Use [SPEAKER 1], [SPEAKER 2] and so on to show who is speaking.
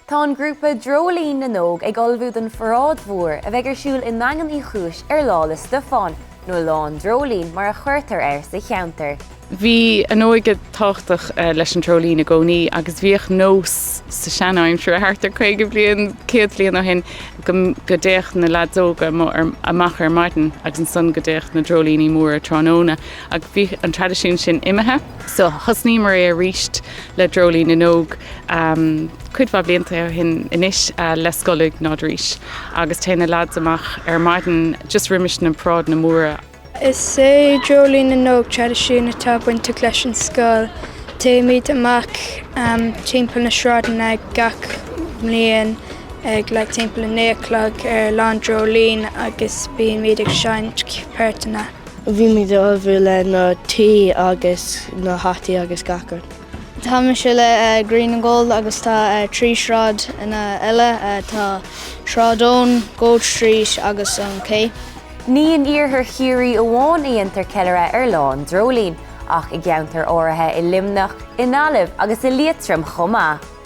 [SPEAKER 1] Tá an grúpa Dreoilín na nÓg ag ullmhú don pharáid mhór a bheidh ar siúl i nDaingean Uí Chúis ar Lá 'le Stiofáin, nó Lá an Dreoilín mar a chuirtear air sa cheantar.
[SPEAKER 2] Bhí an óige tábhachtach leis an Dreoilín i gcónaí agus bhíodh nós sa sean-aimsir, thart ar 50 bliain, 100 bliain ó shin, go dtéadh na leaids óga amach ar maidin agus ansan go dtéadh na dreoilíní móra tráthnóna ach bhí an traidisiún sin imithe. So thosnaíomar é aríst le Dreoilín na nÓg cuid mhaith blianta ó shin anois le Scoil Iognáid Rís agus téann na leaids amach ar maidin just roimis na paráideanna móra.
[SPEAKER 3] Is é Dreoilín na nÓg traidisiún atá bainteach leis an scoil. Téimid amach timpeall na sráideanna gach mbliain ag like timpeall a 9 a chlog ar Lá an Dreoilín agus bímid ag seinnt peirteanna.
[SPEAKER 4] Bímid ag ullmhú le na tuí agus na hataí agus gach rud.
[SPEAKER 5] Tá mise le Green and Gold agus tá 3 sráid ina eile, tá Sráid Eoin, Goat Street agus an Quay.
[SPEAKER 1] Ní in iarthar Chiarraí amháin a dhéantar ceiliúradh ar Lá an Dreoilín, ach i gceantair áirithe i Luimneach, i nGaillimh agus i Liatroim chomh maith.